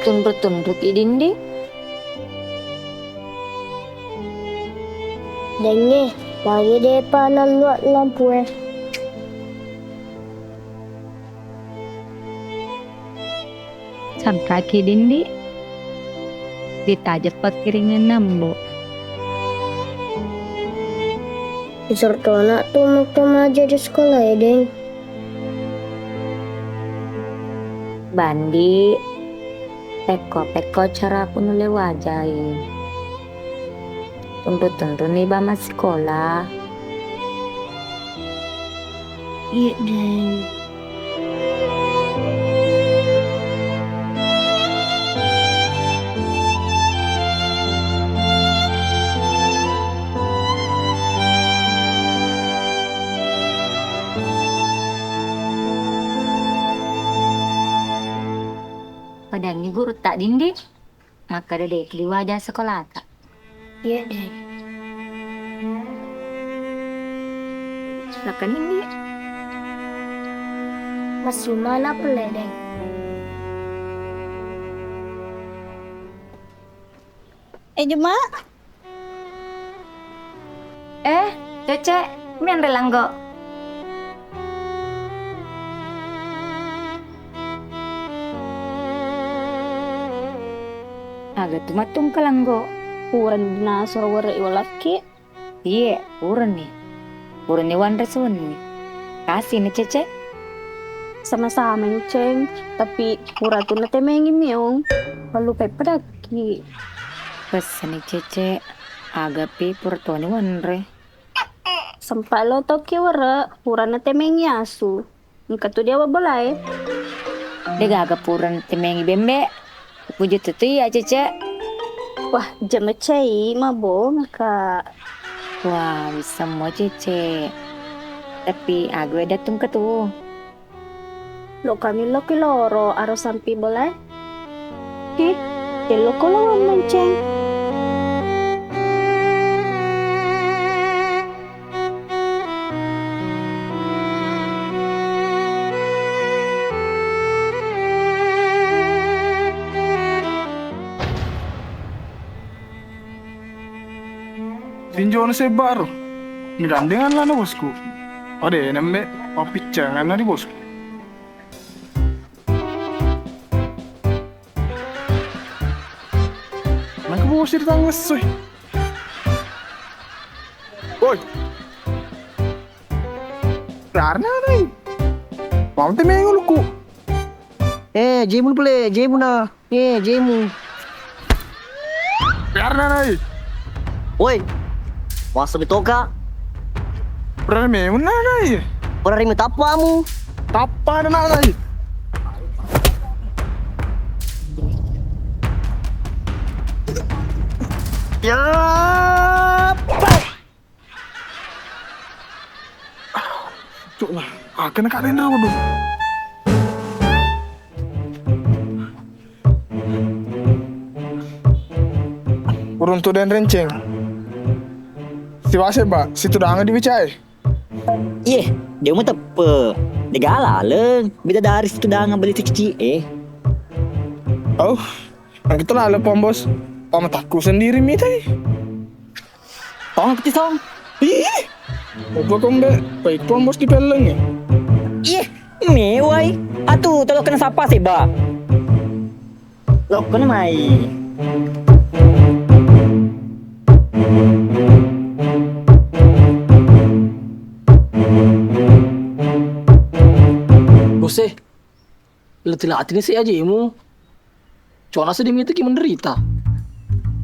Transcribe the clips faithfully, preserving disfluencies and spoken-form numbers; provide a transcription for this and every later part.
Tunru-tunruki dindi. Dengnge, magi depa nalluaq lampue. Sanraki dindi. Ditajeng pakkiringenna, Mbo. Isuro tona tu makkamaja di sekolah e, Deng. Bandi, pekko-pekko caraku nulle wajai. Tunru-tunruni ba massikola. Iye, Deng. Padangi gurutta dindi, makkeda de' liwaja sekolata. Iye, Deng. Silakan, Indi. Massumana pole, Deng. Eh, Juma? Eh, Cece, menre langgo. Aga tu mattungka langgo. Purani nasuro werre' i walakki. Iye, purani. Purani wanre suwenni. Kasini, Cece. Sama-sama, Ceng. Tapi pura tu natemengi meong. Pallupai pedakki. Pessani, Cece. Agapi pura toni wanre. Sempa lo tokki were', pura natemengi asu. Engka tu dia wabbolae. De' gaga pura natemengi bembe. Puji tu tu iya, Cece. Wah, jama cai mabongka. Wah, bisa mo, Cece. Tapi aga dattung ke tu. Lo kami lo ki loro aro sampi bolae. Hi, tello ko lo manceng. Tinjona sebba ro. Migandengan lana bosku. Ode nembe pappiccangan na di bosku. Nangka bosi di tangesso. Woi. Karena nai. Mau te menguluku. Eh, jemunu pale, jemuna. Eh, jemu. Karena nai. Woi. Wasa bitoka. Berani memang nai. Berani tappamu. Tappa na nai. Ya. Cuk lah, akan kak Rendra waduh. Urung tudang renceng. Siwase ba, situdangan di bicai. Iye, de' mateppe. De' galaleng, bidadari situdangan beli tu cici e. Oh, yang kita lalu pom bos. Pamatakku sendiri mitai. Tong peti tong. Ih. Apa kombe? Baik pom bos di peleng ya. Ih, mewai. Atu, telo kena sapa sih, Ba? Lo kena mai. Bos e, lati-lati ni si ajimu. Cona sedih itu ki menderita.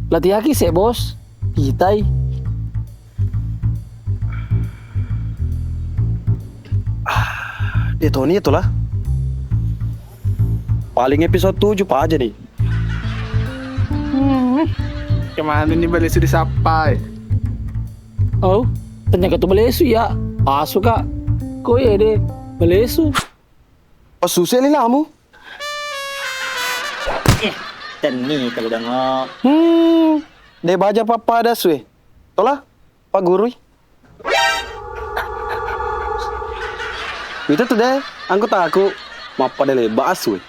Latiaki se, Bos. Kitai. Ah, dia Tony itu lah. Paling episode tujuh pa aja nih. Hmm, kemana nih balesu disapa e? Oh, ternyata tuh balesu ya. Asu kak. Kok ya deh balesu. Pasuse linamu. Eh, tenni kalau udah ngok. Hmm, de baja pappada sue. Tola, Pak Gurui. Itu tuh deh, angkutaku mappada leba asue.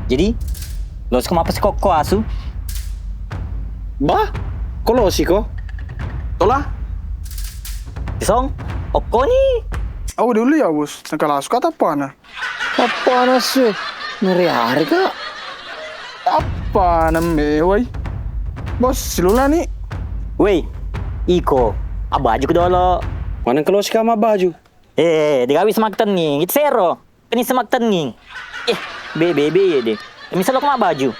Jadi, losiko mappasikokko asu? Bah, ko losiko? Tola? Tisong, okkoni. Awa dulu ya, Bos. Nakalasu ka tappana. Tappana asu e. Nari-ari ka. Tappana mewai. Bos, silulani. Wei, iko, abbajuku dolo. Maneng ko losika mabbaju? Eh, digawi semak tenning, itu sero. Keni semak tenning. Eh, be, be, be, iya deh. Misal aku mak baju.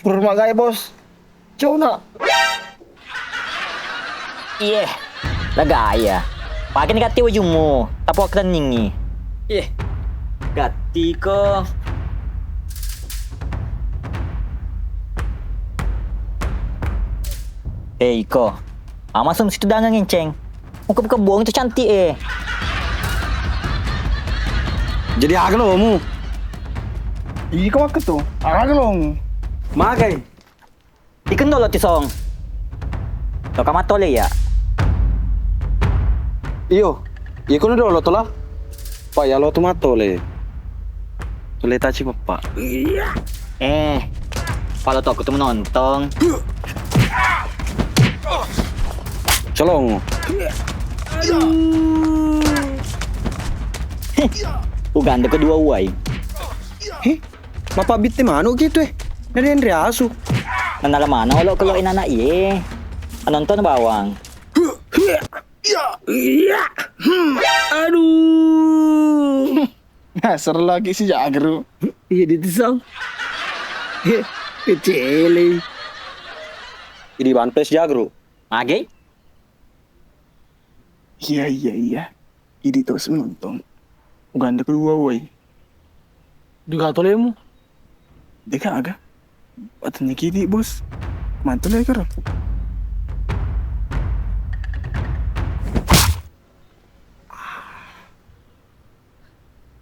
Pura magai, Bos. Cona. Iye, la gaya. Pakeni gatti wajumu, tapo tenningi. Iye, gatti ko. Eh, iko. Amasum situ dangang enceng. Mukebbu-kebbong itu cantik e. Jadi aga lomu? Iko makketu, aga lomu? Magai? Ikendolo tisong. Toka matole ya. Iyo, iko dolo tola. Pak ya lo tu matole. Tole taci peppa. Eh, palo toko tu menonton. Colong. Uganda kedua uai. Heh, mapabbitte manu gitu eh. Nade enre asu. Nanala mana olo kelo inana iye. Anonton bawang. Iya, iya. Hmm. Aduh. Nah, seru lagi si Jagru. Iya, ditisang. He, kecele. Jadi bantai si Jagru. Mage? Iya, iya, iya. Idi to nonton. Uganda kedua, woi. Juga tolemu. Deka aga. Wattunni kidi, Bos. Mantul ya, Karo.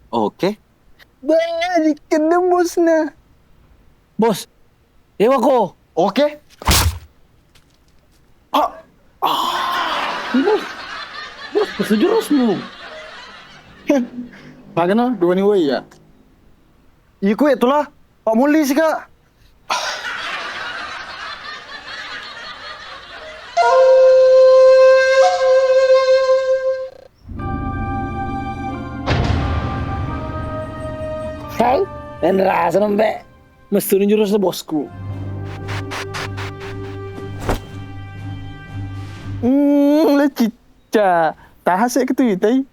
Oke. Bah, dikendem bosna. Bos, ewa ko. Oke. Ah. Ah. Bos, bos, pesu jurusmu. Magana, dua ni woi ya. Iku ya tulah, Pak Mulli sih, Kak. Hei, dan rasa nembe. Mestuni jurus bosku. Hmm, le cicca. Taha sih ketuitai.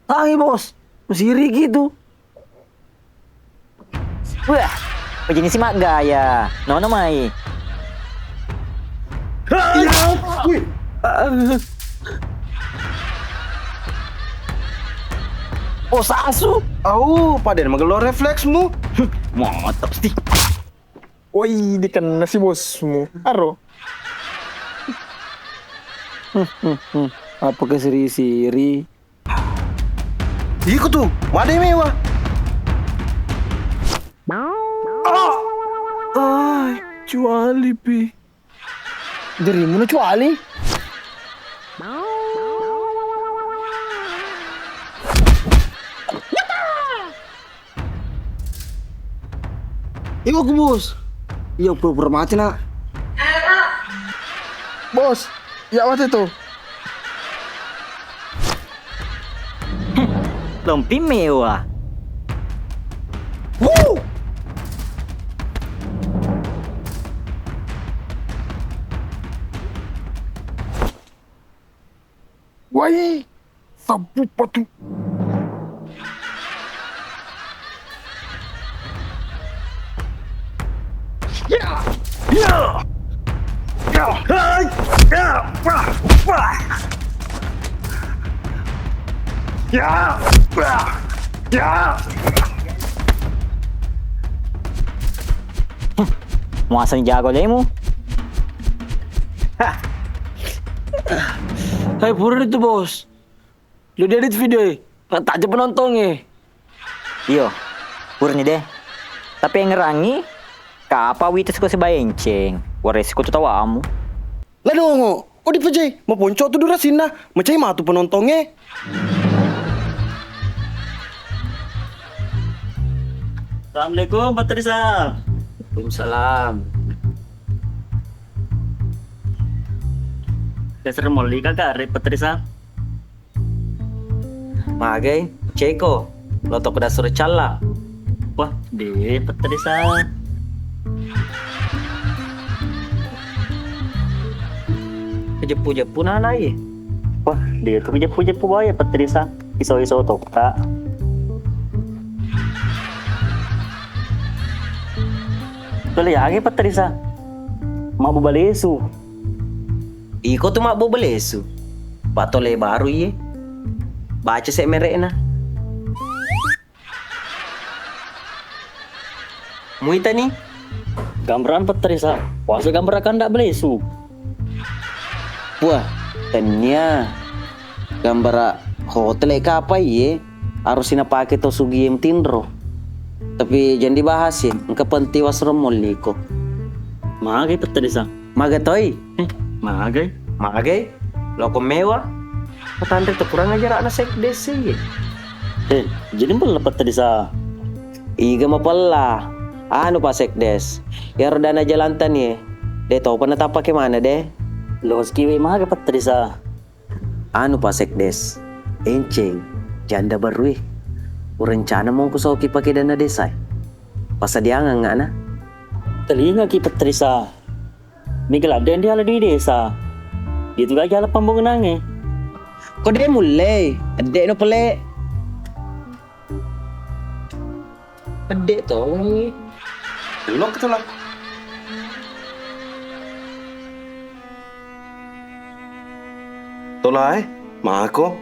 Tangi, Bos. Masiri gitu. Wah, pajini si maggaya. Nono mai. Iya. Wih. Bos asu. Au, pada magello refleksmu. Mantap sih. Woi, dikenna si bosmu. Aro. Apa kesiri-siri? Iko tu, madai mewa. Ah! Ah, cuali pi. Dirimu na cuali. Iwa ku, Bos. Iya, pura-pura mati, Nak. Bos, iya mati tu. Lompi mewa. Wuh! Wai, sabbu patu. Ya! Ya! Ya! Hai! Ya! Wah! Wah! Ya! Wah! Ya! Muaseng jago lemu. Hah. Hai, pura itu, Bos. Lu diedit video e, rata aja penontongnge. Iyo, purani deh. Tapi yang ngerangi, Apa wita siko sibaenceng? Waresi ko tu tawamu. La dongo, odi pejai, maponco tu durasinna, macai matu penontongnge. Assalamualaikum, Pak Trisa. Waalaikumsalam. Dasar molli kakak, Rek Petrisa. Magai, ceko, lo toko dasar calla. Wah, de Petrisa. Kejeppu-jeppu nana ye. Wah, de tu kejeppu-jeppu bae Petrisa. Iso-iso tokka. Tole age Petrisa. Mabbu balesu. Iko tu mabbobelesu. Pak tole baru iye. Baca se merekna. Muita ni. Gambaran Petrisa. Wasa gambar kanda belesu. Wah, tennia. Gambara hotel ka apa iye? Harus napake to sugie tinro. Tapi jangan dibahas ye. Engka penting wasro molliko. Magai Petrisa. Maga toi? Eh, magai? Magai? Loko mewa? Patanre tu kurang ajar anak sekdes ye. Eh, jadi mapella Petrisa. Iga mapella. Anu Pak Sekdes. Iyaro dana jalanta ni. De topa natappa ke mana de? Loski we maga Petrisa. Anu Pak Sekdes. Enceng. Janda baru e. Urencana mongko soki pake dana desa e. Pasadiangang ana. Telingaki Petrisa. Mega ladde ndi ala di desa. Dia tu gaja ala pambangunangnge. Ko de mulle, edde no pele. Edde to. Delok tu lah. Tola e, mako.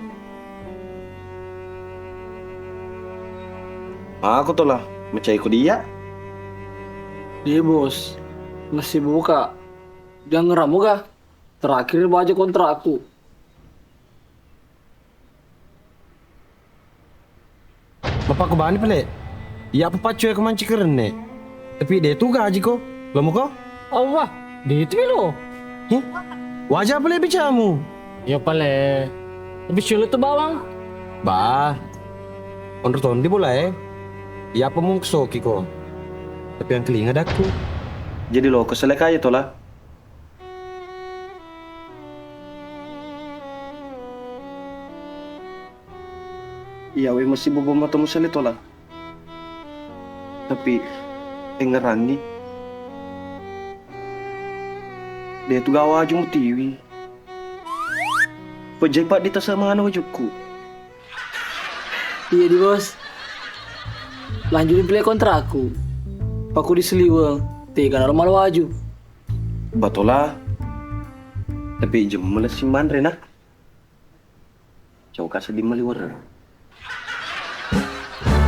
Mako Tola, macai ko dia. Iya bos, masih buka. Jangan ramu ga. Terakhir baca kontrakku. Bapakku bani pale. Iya apa paccu e ko manci kerenne. Tapi de tu gaji ko. Lo muko? Allah, de tu lo. Hih? Wajah pale bicamu. Iya pale. Tapi sulit tu bawang. Bah. Onro tondi bola e. Iya apa mungsoki ko. Tapi yang kelinga dakku. Jadi lo kesel kaya Tola. Iyawe masibobo matomu sele Tola. Tapi engngeranni de tu gawa waju mutiwi. Pejai paddi tasamana wajukku. Iya di bos. Lanjut pile kontrakku. Paku di Seliweng. Tega naro malo waju. Batola, tapi jemmala si manre nak. Coka seddi maliwar.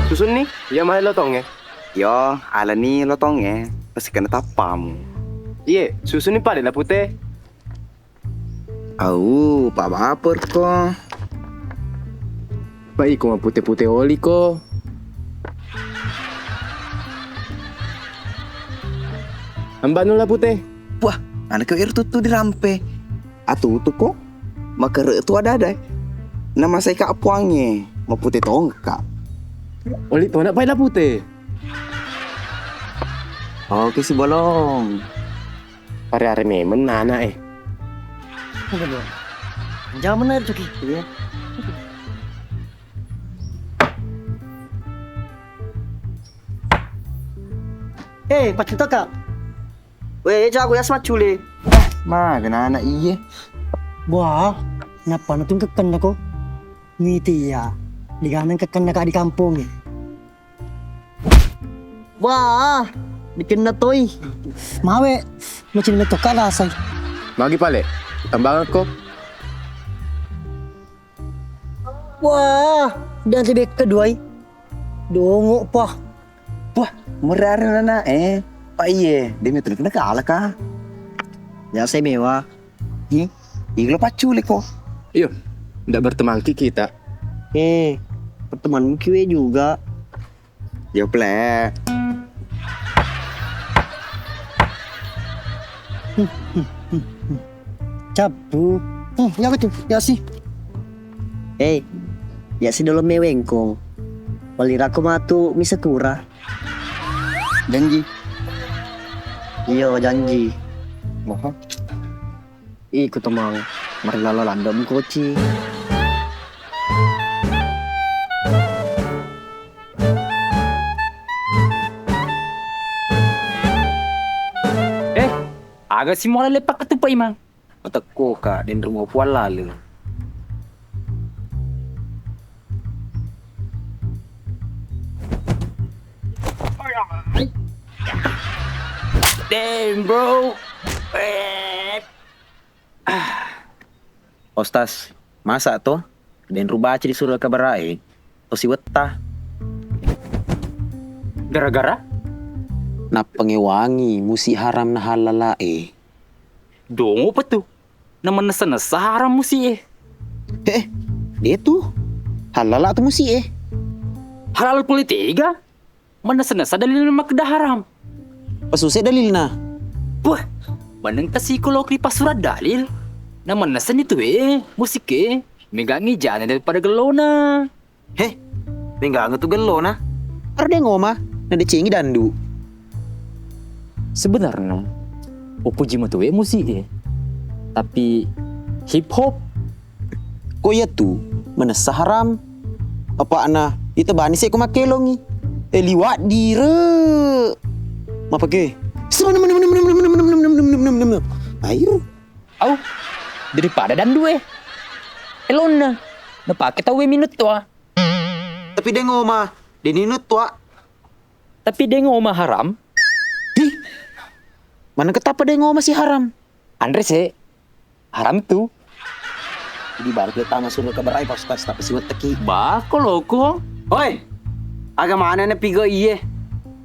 Susunni, iya mai lotongnge. Yo, alani lotongnge, pasti kena tappamu. Iye, susunni pale la pute. Au, pa baper ko. Pa iko mapute-pute oli ko. Ambanu la pute. Wah, anak kau ir tuttu dirampe. Atutu ko. Makere tu ada-ada. Nama saya kak puangnge. Mapute tongka. Oli tona pai la pute. Oke si bolong. Pare-are memeng nana e. Jangan benar Coki. Iya. Eh, paccinta kak. Weh, jago ya sama cule. Mah, kena anak iye. Wah, kenapa nanti kekenna ko? Miti ya, diganang kekenna kak di kampung ya. Wah, dikenna toi. Mawe, macam itu kan rasai. Magi pale, tambangakko. Wah, dan sebek kedua. Dongo pa. Wah, merare nana eh. Pak iye, demi terus kena kalah kah? Ya saya mewah. Hi, iglo pacule ko. Iyo, ndak berteman ki kita. Eh, berteman kiwe juga. Yo ple. Cappu. Hmm, iya tu, iya si. Eh, iya si dolo mewengkong. Walirakko matu misakura. Janji. Iyo, janji. Moho. Iko tomang, marilala ladde' mukoci. Eh, aga si muala leppakka tu, Pak Imang? Matekko ka, denrung opuang lale. Damn, bro. Eh. Ah. Ostas, masa to? Denru baca di sura kabara'e, to siwetta. Gara-gara? Nappangewangi musi haram na halalae. Dongo pa tu? Na manessa-nessa haram musi e. Eh, de tu. Halala tu musi e. Halal pole tega? Manessa-nessa dalilna makkeda haram. Pasuse dalilna. Puh, maneng tasiko lao ri pasura dalil. Na manessa ni tu e, musik e. Megangi jana daripada gellona. He, menggang tu gellona. Aro de ngoma, na decengi dandu. Sebenarnya, upuji matu e musi e. Tapi hip hop. Ko iya tu, manessa haram. Apa'na, itebani se ko makkelongi. Eh, liwat dire. Mapake. Ayo. Au, daripada dandu e. Elonna, napake tau e minuttoa. Tapi de ngoma, de ninuttoa. Tapi de ngoma haram. Hi. Mana ketapa de ngoma si haram? Anre se. Haram tu. Di baru ke tama suruh ke berai pas tas tapi siwat teki. Ba, ko loko. Hoi. Aga mana ne pigo iye.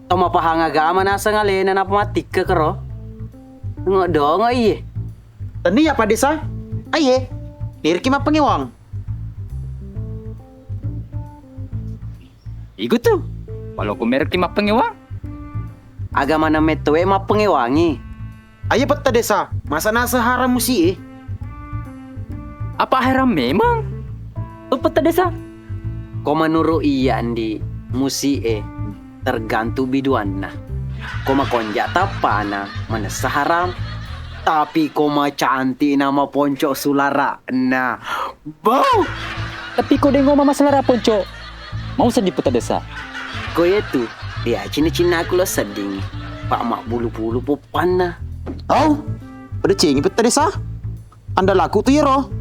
Tau mapahang agama naseng alena napa mattikke kero. Ngo dongo iye. Tenni ya Pak Desa? Aiye. Niriki mappengewang. Iku tu. Walau ku mereki mappengewang. Agama na mettoe mappengewangi. Aiye Petta Desa, masa nasa haram musi e? Apa haram memang? Oh, Petta Desa. Ko menuru iya Andi, musi e tergantung biduanna. Ko makonja tappana, manessa haram. Tapi ko macantik nama ponco sulara'na. Bau! Tapi ko dengo mama sulara ponco, mau seddi Petta Desa. Ko yetu, dia cinna-cinnaku lo sedding. Pak mabbulu-bulu poppanna. Au, pada cengi Petta Desa. Andalaku tu yero.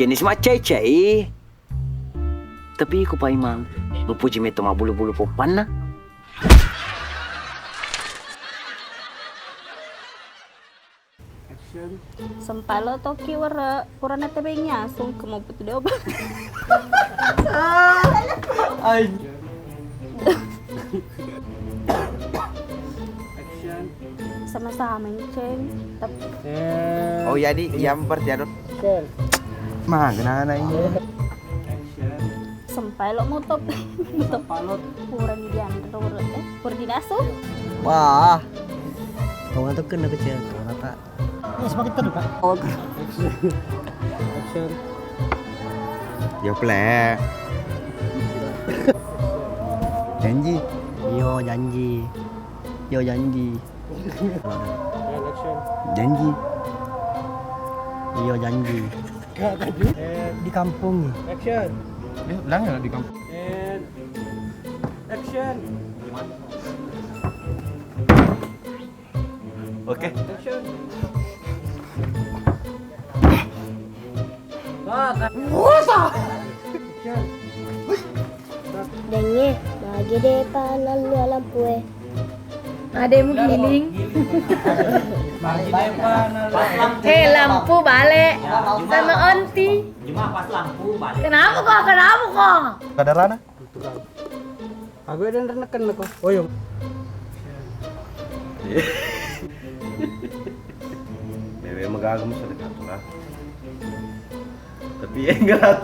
Jenis macai-cai. Tapi iko paimang, mupuji metto mabbulu-bulu poppanna. Sempalo toki were, purana tebengi asung ke mau putu dioba. Ai. Sama-sama, Ceng. Tapi Oh, jadi yang berarti anu. Action. Mah, kenapa ini? Action. Sempai lo motop. Motop. Sempai lo. Pura di dianre, pura, eh, pura di nasu. Wah. Kau ngantuk kena kecil, kau nata. Ini semakin terbuka. Oh. Action. Yo, plek. Janji. Yo, janji. Yo, janji. And action. Janji. Iyo, janji. Gak tadi. And Di kampung. Action. Eh, ulang ya di kampung. And action. Oke. Action. Wah, tak. Action. Dengnge, magi depa nallu lampu e. Ademu giling. He, lampu bale sama onti. Kenapa kok? Kenapa kok? Kadarana? Aku ada neken kok. Oh, iya. Mewe magaga musa dekat lah. Tapi enggak.